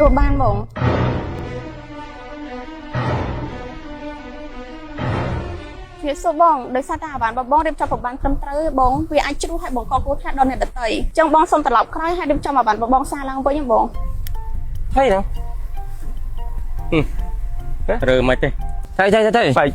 ទទួលបានបងជំរាបសួរបងដោយសារតែអាវ៉ាន់របស់បងរៀបចំប្របានត្រឹមត្រូវទេបងវាអាចជ្រុះឲ្យបង្កគ្រោះថ្នាក់ដល់អ្នកដទៃអញ្ចឹងបងសូមត្រឡប់ក្រោយហើយរៀបចំអាវ៉ាន់របស់បងសារឡើងវិញណាបង ថៃហ្នឹង រើមិនទេ ថៃថៃថៃថៃ បែក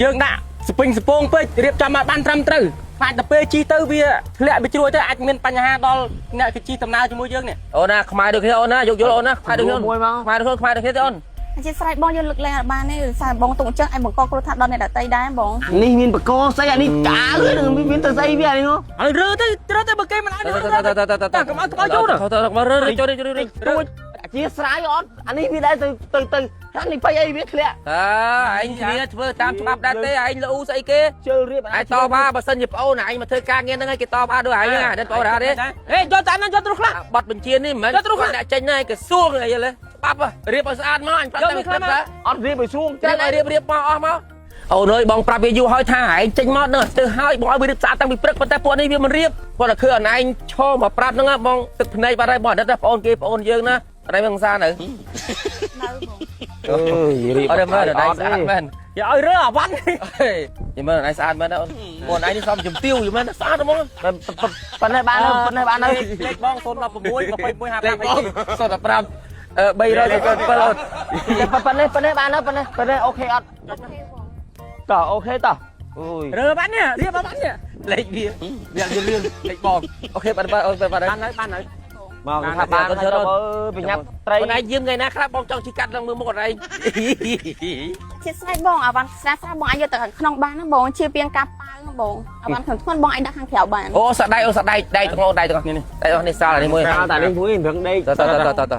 យើងដាក់ស្ពេញស្ពងពេករៀបចំឲ្យបានត្រឹមត្រូវខ្លាចតែពេលជិះទៅវាធ្លាក់វាជ្រួយទៅអាចមានបញ្ហាដល់អ្នកគេជិះដំណើរជាមួយយើងនេះ អូនណាខ្មែរដូចគ្នាអូនណាយកយល់អូនណាខ្មែរដូចគ្នា មួយមក ខ្មែរដូចគ្នាខ្មែរដូចគ្នាទេអូន អធិស្ឋានបងយើងលើកលែងអត់បានទេដោយសារបងទុកអញ្ចឹងឲ្យបង្កគ្រោះថ្នាក់ដល់អ្នកដទៃដែរបង នេះមានបកស្អីអានេះកាលនឹងមានទៅស្អីវាអានេះនោះ ហើយរើទៅរើទៅបើគេមិនឲ្យរើទៅកុំឲ្យកុំឲ្យចូល ទៅទៅមករើចូលចូលចូល ទួចអជាស្រ័យអត់អានេះវាដែរទៅទៅទៅហានេះបៃអីវាធ្លាក់ អើឯងគ្នាធ្វើតាមច្បាប់ដែរទេឯងលូស្អីគេ ជិលរៀប ឯងតវ៉ាបើសិនជាប្អូនឯងមកធ្វើការងារហ្នឹងឯងគេតវ៉ាដូចឯងហ្នឹងអានេះប្អូនអត់ទេ ហេយកតាមហ្នឹងយកទ្រុះខ្លះ បាត់បញ្ជានេះមិនមែនអ្នកចេញណាឯងគេសួងអីយល់ទេច្បាប់រៀបឲ្យស្អាតមកអញប្រាប់តែព្រឹកតា អត់រៀបឲ្យស្រួង ត្រូវឲ្យរៀបរៀបមកអស់មកអូនអើយបងប្រាប់វាយូរហើយថាឯងចេញមកនឹងស្ទើហើយបងឲ្យវារៀបស្អាតតាំងពីព្រឹកប៉ុន្តែពួកនេះវាមិនរៀបគាត់តែឃើញអនឯងឈរមកប្រាប់ហ្នឹងបងទឹកភ្នែកបាត់ហើយបងអាណិតណាបងអូនគេបងអូនយើងណាអត់ឯងមិនសានៅ នៅបង អើយរៀប អត់ទេមើលអនឯងស្អាតមែន គេឲ្យរើអាវ៉ាន់ យីមើលអនឯងស្អាតមែនណាអូនអូនឯងនេះសំជំទាវយីមែនស្អាតហ្មង ប៉ុណ្ណេះបានហើយប៉ុណ្ណេះបានហើយ លេខបង016 21 លេខបង05អឺ397អូន ប៉ុណ្ណេះប៉ុណ្ណេះបានហើយប៉ុណ្ណេះប៉ុណ្ណេះអូខេអត់ អូខេបង តោះអូខេតោះអូយ រើបាននេះរៀបបាននេះ លេខវាវាយលឿនលេខបងអូខេបាទបាទអូនបាទបាទ បានហើយបានហើយ មកថាបានហើយអើយប្រញាប់ត្រី អូនឯងយាមថ្ងៃណាខ្លះបងចង់ជិះកាត់ឡើងមើលមុខអូនឯង ជាស្រេចបងអាវ៉ាន់ស្រាស្រាបងអាចយកទៅខាងក្នុងបានណាបងជាពាងការប៉ាវណាបងអាវ៉ាន់ខាងធ្ងន់បងអាចដាក់ខាងក្រៅបាន អូសាដៃអូសាដៃដៃទាំងអូនដៃទាំងអស់នេះដៃទាំងអស់នេះសាលនេះមួយ តានេះមួយរឹងដេក តតតតត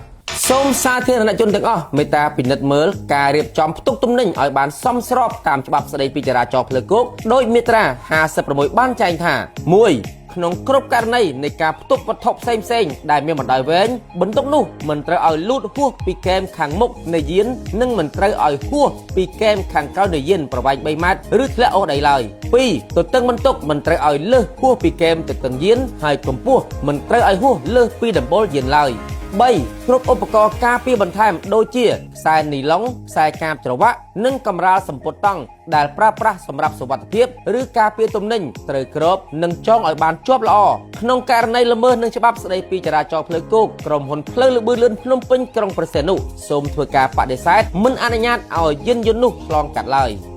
សូមសាធារណជនទាំងអស់មេត្តាពិនិត្យមើលការរៀបចំផ្ទុកទំនិញឲ្យបានសមស្របតាមច្បាប់ស្តីពីចរាចរណ៍ផ្លូវគោកដោយមាត្រា56បានចែងថា1ក្នុងគ្រប់ករណីនៃការផ្ទុកវត្ថុផ្សេងផ្សេងៗដែលមានបណ្ដោយវែងបន្ទុកនោះមិនត្រូវឲ្យលូតហួសពីគែមខាងមុខនៃយាននិងមិនត្រូវឲ្យហួសពីគែមខាងក្រោយនៃយានប្រវែង3ម៉ែត្រឬធ្លាក់អូសដីឡើយ2ទទឹងបន្ទុកមិនត្រូវឲ្យលើសហួសពីគែមទទឹងយានហើយកម្ពស់មិនត្រូវឲ្យហួសលើសពីដំបូលយានឡើយ3គ្រប់ឧបករណ៍ការពារបន្ថែមដូចជាខ្សែនីឡុងខ្សែកាបច្រវាក់និងកម្រាលសម្ពុតតង់ដែលប្រើប្រាស់សម្រាប់សុវត្ថិភាពឬការពារទំនិញត្រូវគ្របនិងចងឲ្យបានជាប់ល្អក្នុងករណីល្មើសនឹងច្បាប់ស្តីពីចរាចរណ៍ផ្លូវគោកក្រុមហ៊ុនផ្លូវល្បឿនលឿនភ្នំពេញក្រុងព្រះសីហនុសូមធ្វើការបដិសេធមិនអនុញ្ញាតឲ្យយានយន្តនោះឆ្លងកាត់ឡើយ។